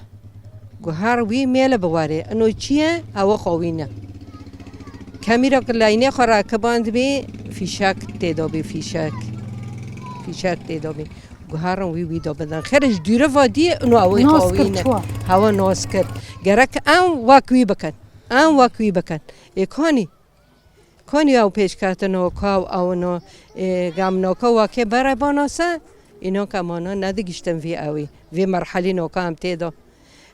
Guher wî mêle bi werê. Ino çi ye? Ew xwe wî ne. Kemîra ku leynê xwe rakibandibî, fîşek tê de bî, fîşek. Fîşek tê de bî. Guherin wî wî de bidin. Xêr ji dûre va dî, ino ew xwe wî ne. Hewa nas kir. Gerek em wek wî bikin. Em wek wî bikin. Ê kanî? Konî ew pêşketin o, ka ew awin o, e, gam noka wakê bere banase, înoka mana nedigiştin vî ewî, vî merhelî noka em tê de.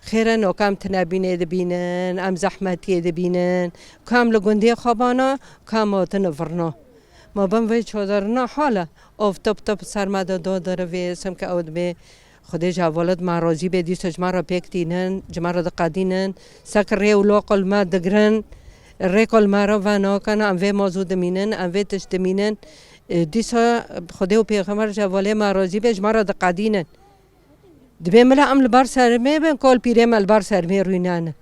Xêre noka em tinebînê dibînin, em zehmetiyê dibînin, ka em li gundê xwe bana, ka em hatin virna. Ma bin vê çadirina hala, of top top ser me de do derivê, simke ew dibê, Xwedê ji hevalêt me razî be, dîsa ji me re pêk tînin, ji me re diqedînin, sek rê û loqil me digirin, rêkol me re venakin, em vê mazû dimînin, em vê tişt dimînin. E, dîsa Xwedê û Pêxember ji hevalê me razî be, ji me re diqedînin. Dibê mila em li ber sermê bin, kol pîrê me li ber sermê rûnane.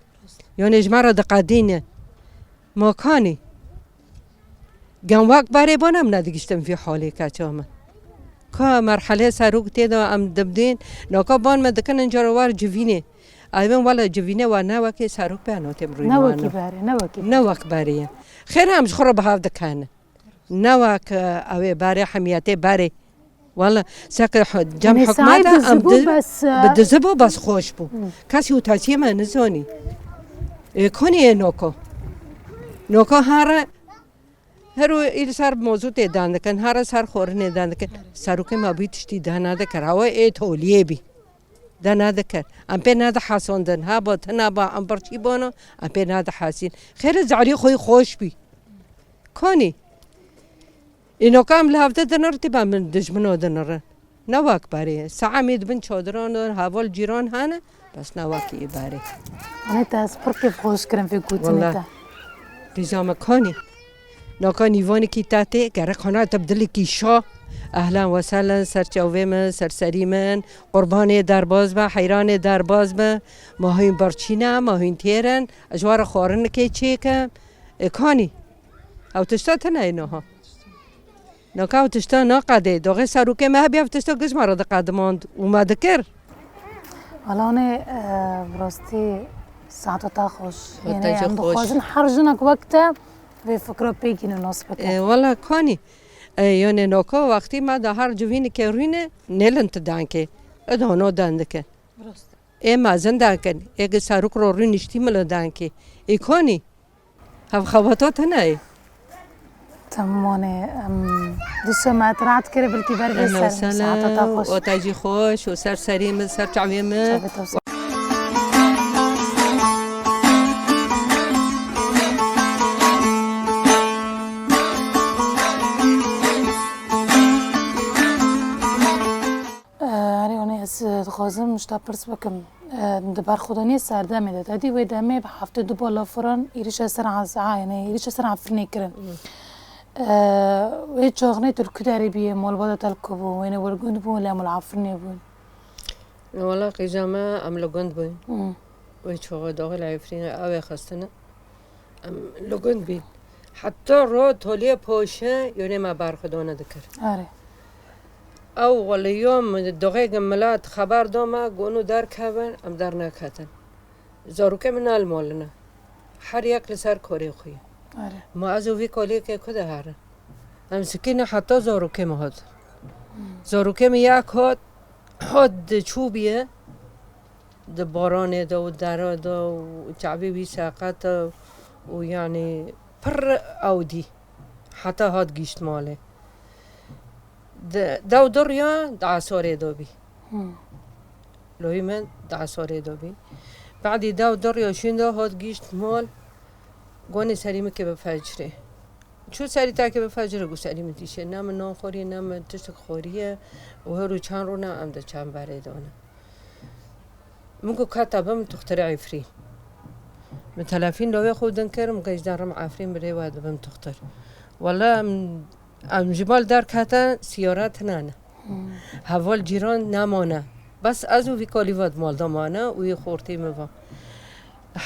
Yanê ji me re diqedînin. Ma kanî? Gen wek berê ban em nedigiştin vî halê keça min. Ka merhelê serok tê de em dibdên, naka ban me dikin inca re war civînê. Ay bin wele civînê wa ne wekê serok be, no têm rûyê Ne wan wekî e. Berê, ne wekî Ne berê. Wek berê ye. Xêr em ji xwe re bi hev dikenin. Ne wek, e, ew ê berê hemiyetê berê. Wele seke h-, cem Yanî hikûmet sahî e, em dizibû di-, bes, e, bi dizibû bes xweş bû. Hı. Kesî û tesiyê me nizanî. Ê, konî ê noko. Noko here, her û îl ser mozûtê dan dikin, here ser xwarinê dan dikin. Serokê me bî tiştî dana dikir. Ewe ê toliyê bî. Dana dikir. Em pê nedihesandin. Ha ba, tina ba, em birçî bano, em pê nedihesîn. Xêr e, zarî xwe xweş bî. Konî. Înoka em li hevde dinir, tî ba min dijmino dinirin. Ne wek berê. Saemî di bin çadiran de heval cîran hene, bes ne wek ê berê. Anê te ez pir kêfxweş kirim vê gotinê Wala. Te. Qîza me konî. Naka nîvanekî te tê, gerek xana te bi dilekî şa. Ehlen we sehlen, ser çavê min, ser serî min. Qurbanê derbaz be, heyranê derbaz be. Ma hûn birçî ne, ma hûn têr in. Ez ji we re xwarinekê çêkim. Ê kanî. Ew tişta tune ye niha. Naka ew tişta naqedê. Doxê serokê me hebî ev tişta giş me re diqedimand û me dikir. Wala anê, e, bi rastî saeta te xweş. Yanî te jî em xweş. Dixwazin her jinek wek te vê fikra pê gîne nas bike. E, wala kanî. E, yanî naka wextî me de her civînekê rûne nêlin tu dankê. Ê dano dan dike. Bi rastî. Ê mezin dan kin. Ê gi serok ro rûniştî milo dankê. Ê kanî. Hevxebata tune ye. Tamam, anê, em, dîsa me îtiraf kir, belkî ber vê Ehlen ser, we sehlen, saeta te xweş. Û te jî xweş, û ser serî min, ser çavê min. Çavê te xweş. Erê, anê ez, e, dixwazim ji te pirs bikim. E, di berxwedaniyê serdemê de, te dî wê demê bi heftê du bala firan êrîşa ser Ez-, a, yanî êrîşa ser Efrînê kirin. Hmm. E, wê çaxinê tu li ku derê bûyê, malbata te li ku bû, wêne wir gund bû, lê em li Efrînê bûn? Wala qîza me em li gund bûn. Hmm. Wê çaxê daxil Efrînê ew ê xistine. Em li gund bîn. Heta ro toliyê poşe yonê me berxwedana dikir. Erê. Ew wele yom doxê milat xeber da me, got, derkevin, em derneketin. Zarokê min ne li mal in. Her yek li ser karê xwe ye. Erê. Ma ez û vî kolekê ku de herin. Em sikîne heta zarokê min hat. Hmm. Zarokê min yek hat, hat diçû bûye. Di baranê de û dera de û çavê wî seqet e û yanî pir ew dî. Heta hat gîşt malê. Di, dew du riya di esarê de bî. Hmm. Loyî min di esarê de bî. Badî dew du riya şûn de hat gîşt mal. Gonê serî min ke bi fecrê. Çû serî takê bi fecrê got serî min dîşe. Ne min nan xwariye, ne min tiştek xwariye. Û her û çend rû ne em di çemberê de ne. Min got, ka te bim tuxtirê Efrîn. Min telefîn lawê xwe din kir, min got, ez dê rim Efrîn, birê we dibim tuxtir. Wele em, em ji mal derketin, siyara tune ne. Hmm. Heval cîran nemane. Bes ez û vî kalî ve di mal de mane û yê xortê min ve.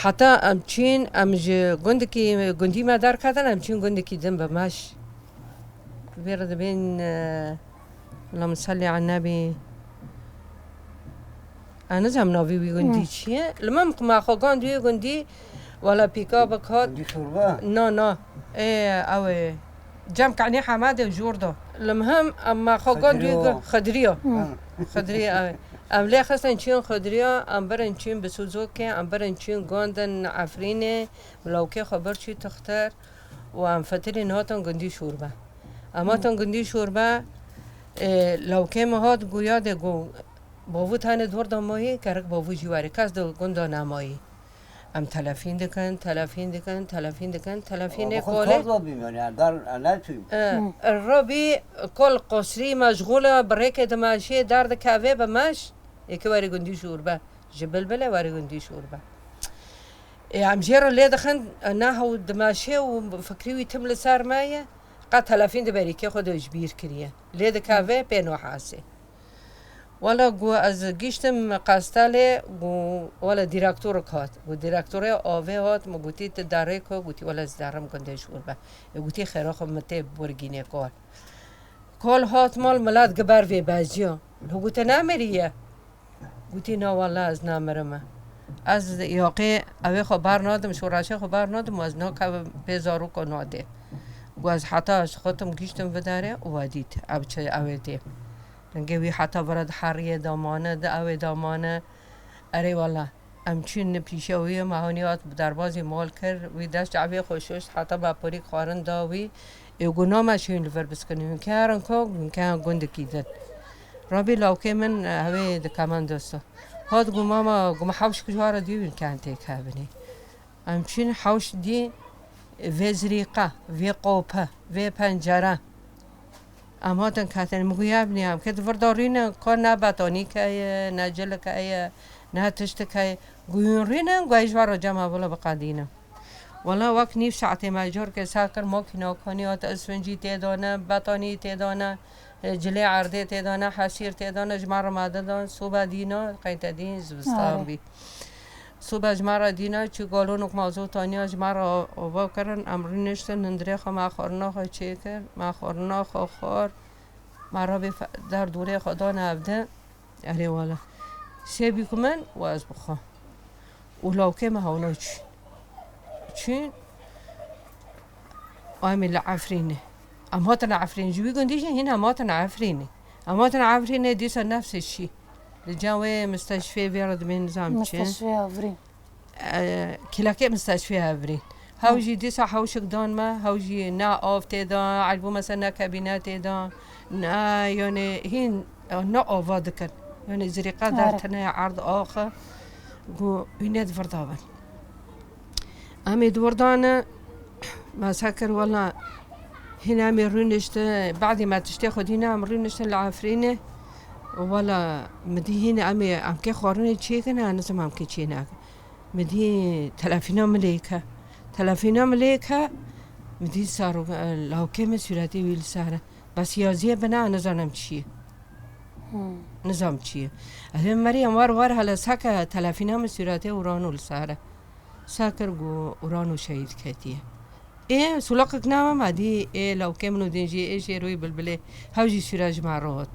Heta em çîn, em ji gundekî, gundî me derketin, em çîn gundekî din bi meş. Vê re dibên, e, Allahümme salli ala nebi. Ez nizam navê wî gundî Hı. çi ye. Li min me xwe gand wî gundî, wala pîka bikat. Gundî Şorba? Na, na. Ê, ew ê. Cem Kanî Hemedê jor da. Li min em me xwe gand wî Xidriyo. gu-, Xidriyo. Hı. Xidriyo, ew ê. Em lê xistin çîn Xidriyo, em birin çîn bi Suzuki, em birin çîn gandin Efrînê, lawkê xwe bir çî tixtir. Û em fetirî nehatin gundî Şorbe. Em hatin gundî Şorbe, e, lawkê min hat, goya de got, bavû tenê di wir de mayî, gerek bavû jî werê. Kes di gunda nemayî. Em telefîn dikin, telefîn dikin, telefîn dikin, telefînê Ama xwe kolê. Kar da bîm, yani, dar, e, ne tûyim. E, Hı. Rabî kol qosrî meşgûl e, bi rêkê dimeşê, derdikeve bi meş, ê ki werê gundî Şorbe. Ji Bilbilê werê gundî Şorbe. Ê, em jê re lê dixin, e, ne hew dimeşê û fikrî wî tim li ser me ye, qet telefîn di berîkê xwe de ji bîr kiriye. Lê dikeve pê nahasê. Wala gu ez giştim Qestelê, gu wala direktorek hat. Gu direktorê avê hat, min gotî, "Tu derê ku?" Gotî, "Wala ez derim gundê ji wir be." Ê gotî, "Xêra xwe min tê borgînê kal." Kal hat mal, milet gi ber vê beziya. Li gote, "Nemiriye?" Gotî, "Na wala ez namirime." Ez yaqê ewê xwe bar nadim, şoreşê xwe bar nadim, ez nakevim pê zaroka nadê. Gu ez heta ez xotim giştim vi derê û we dît. Ev çi, ew ê tê. Rengê wî heta vira diheriyê damane, di ew ê damane. Erê wala. Em çûn pîşe wî, me hûnî hat bi derbazî mal kir. Wî dest çavê xwe şoşt, heta me porîk xwarin da wî. Ê gu name şûn li vir biskinin. Hûn ke herin ko, hûn ke gundikî din. Rabî lawkê min, e, hewê di kemendosto. Hat gu mama, gu me hewşik ji wara dî, hûn ke têkevin ê. Em çûn hewş dî vê zirîqe, vê qope, vê pencere. Em hatin ketin, min got, "Ya binî, em kê di vir de rûne, ka ne betonîke ye, ne cilike ye, ne tiştike ye." Got, "Hûn rûne, got, ez ji we re cem hevala biqedînim." Wala wek nîv saetê me carkê seh kir, makîna kanî hat, isfincî tê dane, betonî tê dane, e, cilê erdê tê dane, hesîr tê dane, ji me re me didan, sobe dîna, qey te dîn zivistan Are. bî. Sobe ji me re dîna çi galonok mazot aniya ji me re ava kirin, em rûniştin, hundirê xwe me xwarina xwe çêkir, me xwarina xwe xwar, me rabê fe-, derdorê xwe dan hevdin. Erê wala. Sê bî ku min û ez bixwe. Û lawkê me hewna çûn. Çûn. Em ê li Efrînê. Em hatin Efrîn. Ji wî gundî jî hîn em hatin Efrînê. Em hatin Efrînê dîsa nefsê şî. Li cem wê misteşfê vê re dibên nizam çi. Misteşfê Evrîn. E, kilakê misteşfê Evrîn. Hew Hı. jî dîsa hewşik dan me, hew jî ne av tê de, elbû mesela ne kabîne tê de, ne, yani hîn, ne ava dikin. Yani zirîqe Are. dertine erd axe, gu hînê di vir de bin. Em ê di wir de ne, me se kir, wela hîn em ê rûniştin, badê me tiştê xwe dîne, em rûniştin li Efrînê. Wela mi dî hîn em ê, em kê xwarinê çêkin, ez nizim em kê çê nakin. Mi dî telefîna min lê ke. Telefîna min lê ke, mi dî sar, lawkê min sûretê wî li ser e. Bes yaziyê bine, ez nizanim çi ye. Hmm. Nizam çi ye. Ez ê Meryem war war hele seke telefîna min sûretê Urano li ser e. Sa kir gu Urano şehîd ketiye. Ê, sulaqek nawe me dî, ê, lawkê min û din jî, ê, Şêroyê Bilbilê, hew jî sûra ji me re hat.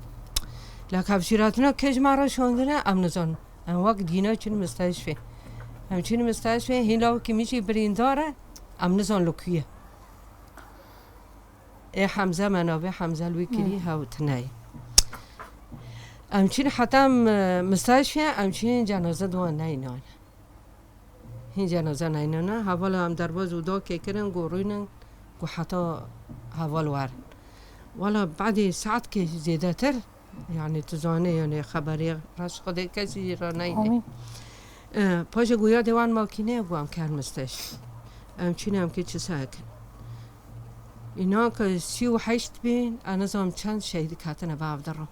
Lak hev sûratina kê ji me re şandine, em nizanin. Em wek dîna çin misteşfê. Em çin misteşfê, hîn lawkê min jî birîndar e, em nizan li ku ye. Ê Hemze me navê Hemze li wî kirî Hmm. hew tine ye. Em çin heta em, e, misteşfê, em çin cenaze di wan neynan. Hîn cenaze neynan. Hevala em derbaz û dakê kirin, ku rûnin, ku heta heval werin. Wela badê saetkê zêdetir, yani tu zanê, yani xeberê reş Xwedê kesî jî re neyne. Amîn. E, paşê ku yadê wan makîneyê ku em ker misteş. Em çîne em kê çi sekin. Înan ke sî û heşt bin, ez nizanim çend şehîd ketine bi ev de re.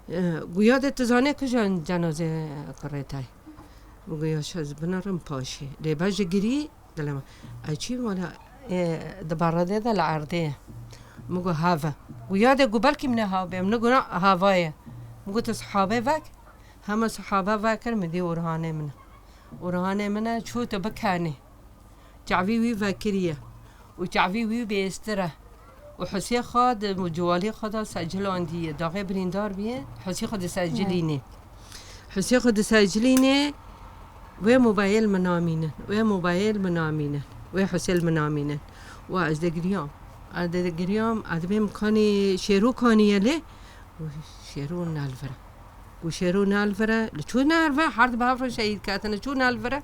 E, ku yadê tu zanê ku jen cenazê kurê te. Min got, "Yaş ez binirim paşê." Lê bejê girî, dilê min. Ay çî wala, e, di beredê de li erdê ye. Min got, "Have." Got, "Ya de got belkî min ê have bê." Min got, "Na, hava ye." Min got, "Tu sihabe vek." Hema sihabe vekir, min dî Orhanê min e. Orhanê min e, çû tu bikenê. Çavî wî vekiriye. Û çavî wî bêstir e. Û Husê xwe di ciwalê xwe de secilandiye. Daxê birîndar biye, Husê xwe disecilînê. Husê xwe disecilînê, wê mobayêl min namînin. Wê mobayêl min namînin. Wê Husê li min namînin. Wa ez digiriyam. Ez digiriyam. Ez dibêm kanî Şêrû kaniye lê. Û Şêrû ne li vir e. Û Şêrû ne li vir e. Li çû ne li vir e? Her di bi hev re şehîd ketine. Çû ne li vir e?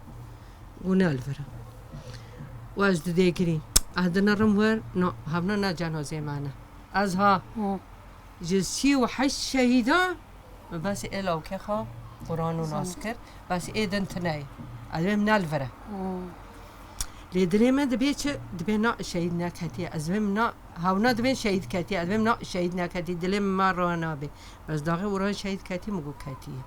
Û ne li vir e. Û ez didê girî. Ez dinirim wir, no, hevna ne cenazê me ne. Ez ha. Hı. Ji sî û heşt şehîda, bes ê lawkê xwe Quran û nas kir, bes ê din tune ye. Ez dibêm ne li vir e. Hı. Lê dilê me dibê çi? Dibê na şehîd neketiye. Ez dibêm na, hewna dibê şehîd ketiye. Ez dibêm na şehîd neketiye. Dilê min me raha nabê. Bes daxê Quran şehîd ketiye, min got ketiye.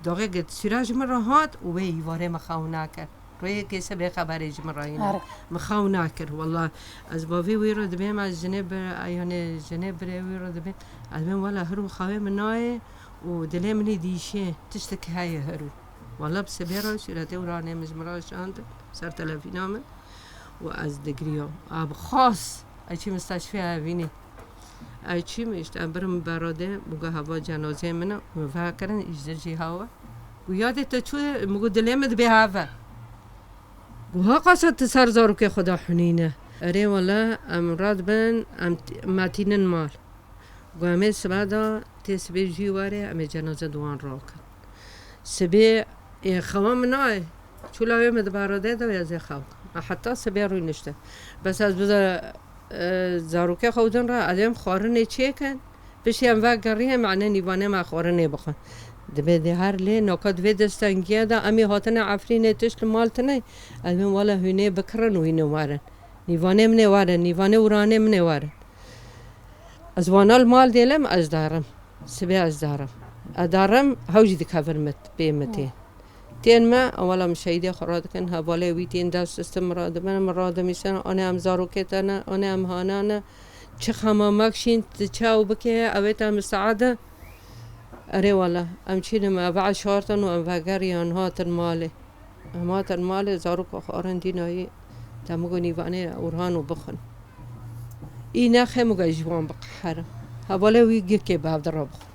Daxê git sûra ji min re hat û wê îvarê min xew nakir. Rêyekê sibê xeberê ji min re hîne. Are. Min xew nakir, wela ez bavê wî re dibêm, ez jinê bi-, yanê jinê birê wî re dibêm. Ez dibêm, wela hir û xewê min nayê û dilê min ê dîşê tiştek heye herû. Wala bi sibê re şîretê û ranê min ji min re şandin ser telefîna min û ez digiriyam. A bi xas ez çîm misteşfê evînê. Ez çîm işte em birim berode, bûga hava cenazeyê min e, min vekirin îjdir jî hawa. Gu yadê te çû, min gu dilê min dibê heve. Gu ha qasa tu ser zarokê xwe de hunîne. Erê wala em radibin, em t-, me tînin mal. Gu em ê sibe de tê sibê jî were, em ê cenaze di wan rakin. Sibê ê xewa min nayê. Çû lawê min di barode de ez ê xew. Me heta sibê rûnişte. Bes ez bi, e, zarokê xew din re, ez êm xwarinê çêkin. Piştî em vegeriye, me ene nîvanê me xwarinê bixwin. Dibê dê her lê, noka di vê destengiye de em ê hatine Efrînê tişt li mal tine. Ez bêm wele hûnê bikirin û hûnê werin. Nîvanê min ê werin, nîvanê û ranê min ê werin. Ez wana li mal dêlim, ez darim. Sibê ez darim. Ez darim, hew jî dikevin mit, pê min tên. Tên me, ewela min şehîdê xwe radikin, hevalê wî tên dest üstü min radibin, min radimîsin, anê em zarokê te ne, anê em hana ne. Çi xema me kişîn, tu çaw bike, ew ê te misaade. Erê wala, em çînin me, ve eşartin û em vegeriyan hatin malê. Em hatin malê, zaroka xwarin dînayî, te min got nîvanê Orhan û bixwin. Î nexê min got ji wan biqeherim. Hevalê wî gikê bi hev de re bixwin.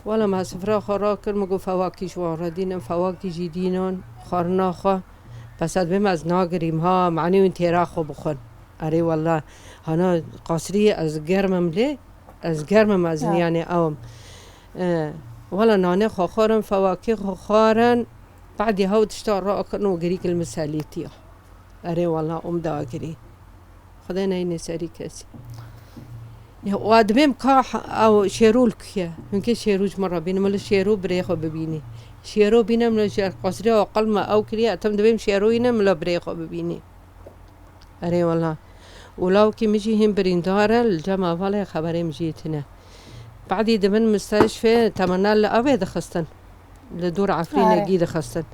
Wala me sifra xwe rakir, min got fewakî ji wan re dînin, fewakî jî dînan, xwarina xwe. Bes ez bêm ez nagirîm ha, manî wîn têra xwe bixwin. Erê wala, hana qasrî ez germ im lê, ez germ im ez, ya, niyanê ew im. E, wala nanê xwe xwarin, fewakî xwe xwarin, badî hew tişta rakin û girîk li min selîtiya. Erê wala, ûm dagirî. Xwedê neyne serî kesî. Ya, wa dibêm ka ha-, ew şêrû li ku ye? Hûn kê şêrû ji min re bînin? Min li şêrû birê xwe bibînî. Şêrû bîne min li şêr qasrê aqil me ew kiriye, etim dibêm şêrû îne min li birê xwe bibînî. Erê wala. Û lawkî min jî hîn birîndar e, li cem hevalê xeberê min jî tune. Badî dibin misteşfê, temena li ew ê dixistin. Li dûr Efrînê, erê, gî dixistin.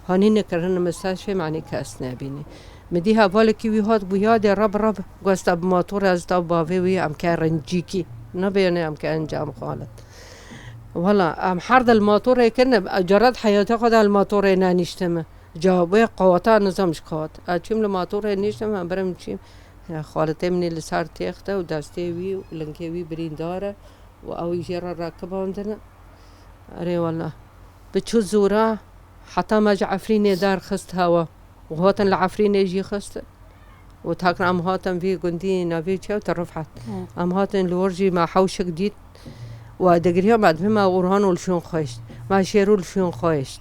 Hanî nikirin misteşfê, manî kes nebînî. Min dî hevalekî wî hat, bûya dê rab rab, gosta bi motor ez ta bavê wî em ke rincîkî. Nabêne em ke encam xalet. Wala, em her di li motorê kirine, carat heyatê xwe de li motorê nenîştime. Ca wê qawata nizam ji qawat. Ez çûm li motorê nîştim, em birim çîm. Ya, xaletê min ê li ser têx de û destê wî û lingê wî birîndar e û ew jê re rakibandine. Erê wala. Bi çû zûra, heta me ji Efrînê derxist hewa. Û hatin li Efrînê jî xist. Û takir em hatin vî gundî navê çew te Rifet. Hı. Em hatin li wir jî me hewşik dît. Û digiriya me dibê me Orhan û li şûn xweşt. Me şêrû li şûn xweşt.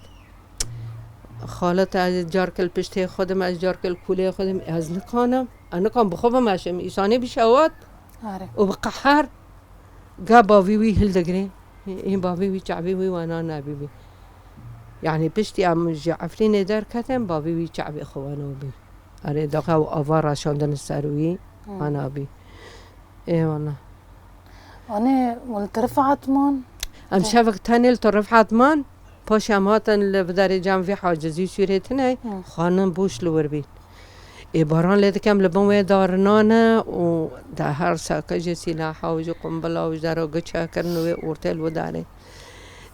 Xalet ez carke li piştê xwe dim, ez carke li kulê xwe dim. Ez nikanim. Ez nikan bi xwe bimeşim. Îsanê bi şewat, are, û bi qeher ga bavî wî hildigirê. Hîn bavî wî çavê wî wana nabî wî. Yani piştî em ji Efrînê derketin, bavî wî çavê xwe wana bî. Erê daqa û ava raşandin ser wî, hmm, wana bî. Ê wala. Anê, û li Tirifat man? Em şevek tenê li Tirifat man. Paşê em hatin li vidarê cem vî hacizî sûrê tine, hı, xwanin boş li wir bî. Ê baran lê dikem li bin wê darinan e û de her seke ji sîlaha û ji qumbila û ji dera giça kirin wê ortê li wê darê.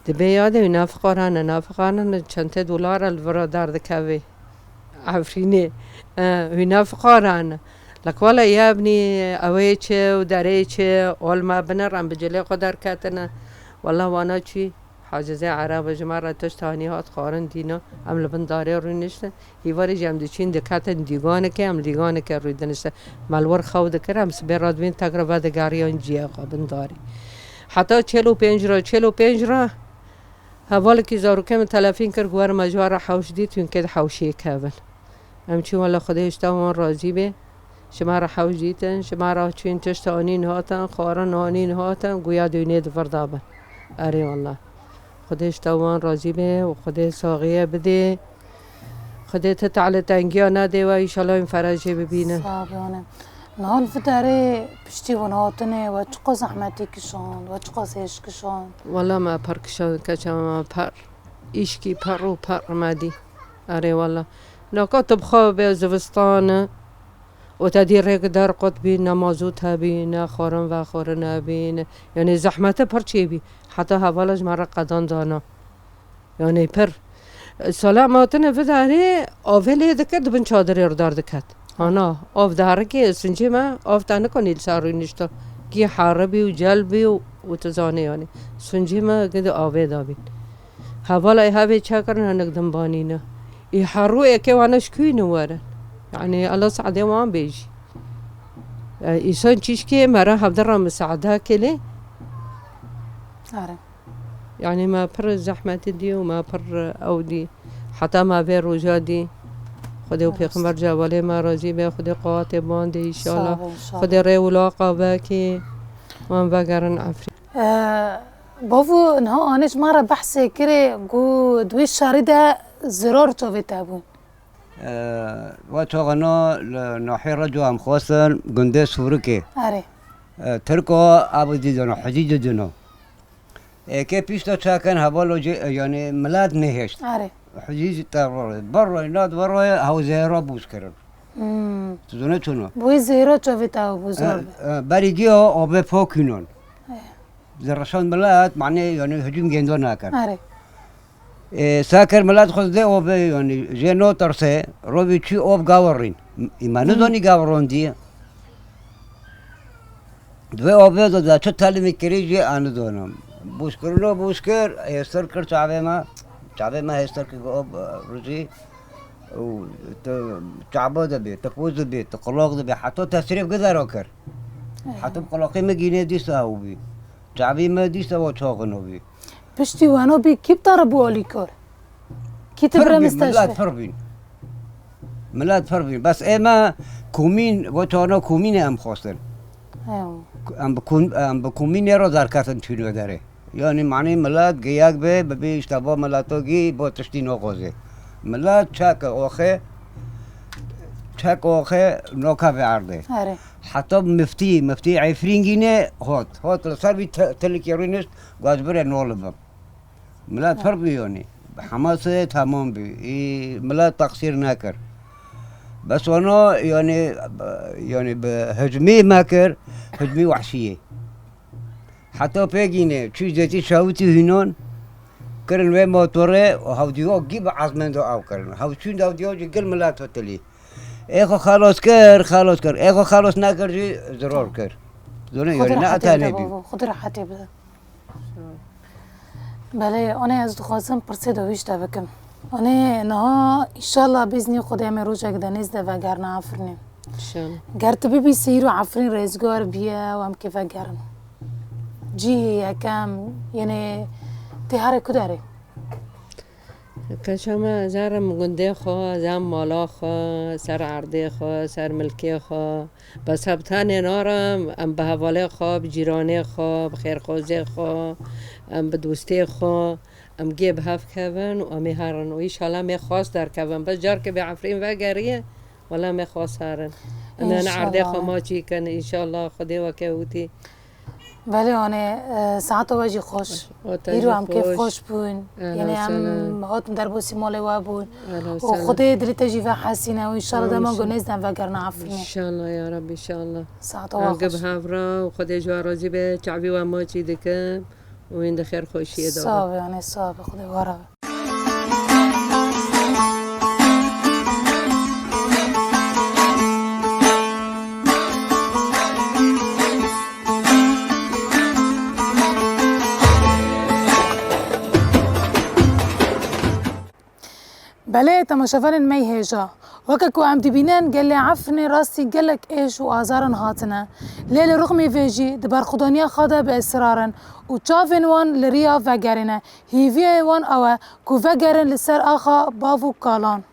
Dibê yadê wî nafiqaran e, nafiqaran e, çentê dolar e li vira derdikevê. Efrînê. E, wî nafiqaran e. Lek wele ya ebnî ewê çi û derê çi, olma bine rem bi cilê xwe derketine. Wela wana çî. Hacizê Ereb ji me re tişt hanî hat xwarin dîna, em li bin darê rûniştin. Hîvarê jî em diçîn diketin dîganekê, em dîganekê rûdiniştin. Me li wir xew dikir, em sibê re dibîn tekra vedigeriyan ciyê xwe bin darê. Heta çêl û pênc re, çêl û pênc re hevalekî zarokê min telefîn kir, got, "Were me ji we re hewş dît, hûn kê di hewşiyê kevin." Em çûn, wela Xwedê ji te wan razî bê. Ji me re hewş dîtin, ji me re çûn tişt anîn hatin, xwarin anîn hatin, guya dûnê di vir de bin. Erê wela. Xwedê ji te wan razî bê û Xwedê saxiye bidê. Xwedê ti tehle tengiya nedê we, înşallah hûn ferajê bibînin. Sax be, anê. Niha li vê derê piştî hûn hatinê we çiqas zehmetî kişand, we çiqas hêş kişand? Wela me pir kişand, keça me pir. Îşkî pir û pir me dî. Erê wela. Naka tu bi xwe bê zivistan e. Û te dî rêk derqot bî, ne mazût hebî, ne xwarin vexwarin hebî, ne, yanî zehmete pir çêbî. Heta hevala ji me re qedan dana. Yanî pir. Sala me hatine vidarê, avê lê dike, di bin çadirê re derdiket. Ana, av diherike, sincê me, av te nikonî li ser rûnişta. Kî here bî û cel bî û, û tu zanê yanî. Sincê me gidi avê de bîn. Hevala ê hevê çekirin hinek dimbanîne. Ê herû êkê wana ji kûyî ne werin. Yanî Allah seedê wan bêjî. E, îsan çîşkê me re hevdira misaada kelê. Are. Yanî me pir zehmetî dî û me pir ew dî. Heta me vê roja dî. Xwedê û Rast. Pêxember cevalê me razî be, Xwedê qewatê ban de înşallah. Sağ ol, inşallah. Xwedê rê û laqa vekê wan vegerin Efrîn. Ee, Bavo, niha anê ji me re behsê kirê, got, di wê şerî de zirar çavê te bûn. Ee, we çaxana li nahiyê Reco em xwestin, gundê Sûrikê. Erê. Ee, Tirko ev didino, hicî didino. Êkê pişta çakin heval o cê, yanî milet nehişt. Erê. Hicî ji te rorê. Berroy, nat berroy, hew zehra bûz kirin. Hmm. Tu zûne çûno. Bûyî zehra çavê te bûz Ee, rorê. Ee, berî giya avê pokînon. Di reşan milet, manê, yanî hicûm gêndo nakin. Erê. Ê, sekir milet xwe dê ov, yanî jê no terse, rovî çû ov gavirîn. Î me Hmm. nizanî gavirondî. Divê ov de, de çi telimî kirî jê anidona. Bûzkirino bûzkir, hêstir kir çavê me. Çavê me hêstir kir ov, e, rûzî. Û tu çabo de bî, tu pûz de bî, tu qulok de bî, heta tesrîf gidero kir. Heta qulokê me gînê dîsa ew bî. Çavî me dîsa o çoxino bî. Piştî weno bî, kî bi te re bû alîkar? Kî ti Pir bire bîn, misteş milet be? Pir bîn. Milet pir bîn. Bes ê me komîn, we çaxana komînê em xwestin. Ew. Em bi kom-, em bi komînê re derketin çûne derê. Yanî manî milet giyek be, bibî işte bo mileto gî, bo tiştî noxozê. Milet çek oxe, çek oxe noka ve erdê. Erê. Heta miftî, miftî Efrîngî ne hot. Hot li ser vî te-, telikê rûnişt, got, "Bire nol bim." Milet pir bî yanî. Bi Hamasê temam bî. Î milet teqsîr nekir. Bes wana yanî, yanî bi hicmî me kir, hicmî wehşiyê. Heta pêgîne, çû zêtî şawitî hînan, kirin wê motorê û hewdîyo gî bi ezmên de ew kirin. Hewçûn de hewdîyo jî gil milet fitilî. Ê xwe xelos kir, xelos kir. Ê xwe xelos nekir jî zirar kir. Zonê Xwedî yorî ne rehetê bide etanê bî. Bavo, Xwedî rehetê bide. Belê, anê ez dixwazim pirsê dawî ji te bikim. Anê niha, înşallah bîznî Xwedê em ê rojek de nêz de vegerine Efrînê. Înşallah. Ger tu bibî seyîr û Efrîn rêzgar biye û em kê vegerin. Cihê yekem, yenê tê herê ku derê? Keça me, ez herim gundê xwe, ez herim mala xwe, ser erdê xwe, ser milkê xwe. Bes hevtenê narim, em bi hevalê xwe, bi cîranê xwe, bi xêrxwazê xwe, em bi dostê xwe, em gê bi hev kevin û em ê herin û înşallah em ê xwest derkevin. Bes carkê bê Efrîn vegeriye, wela em ê xwest herin. Em ê ne erdê xwe Înşallah. Maçî kin, înşallah Xwedê weke witî. Belê, anê, e, saeta we jî xweş. Xweş. Îro em kêfxweş bûn. Ehlen Yenê em sehlen. Hatin derbasî malê we bûn. Ehlen Û sehlen. Xwedê dilê te jî vehesîne û înşallah dema Amîn. Gunêz dem vegerine Efrînê. Înşallah ya Reb, înşallah. Saeta we Em xweş. Bi hev re û Xwedê ji we razî be, çavî we maçî dikim û wîn di xêr xweşiyê de be. Sax be, anê, sax be, Xwedê we re be. Belê, temaşevanên me yê hêja. Weke ku em dibînin, gelê Efrînê rastî gelek êş û azaran hatine. Lê li rixmê vê jî di berxwedaniya xwe de bi israr in û çavên wan li riya vegerê ne. Hêviyê wan ew e ku vegerin li ser axa bav û kalan.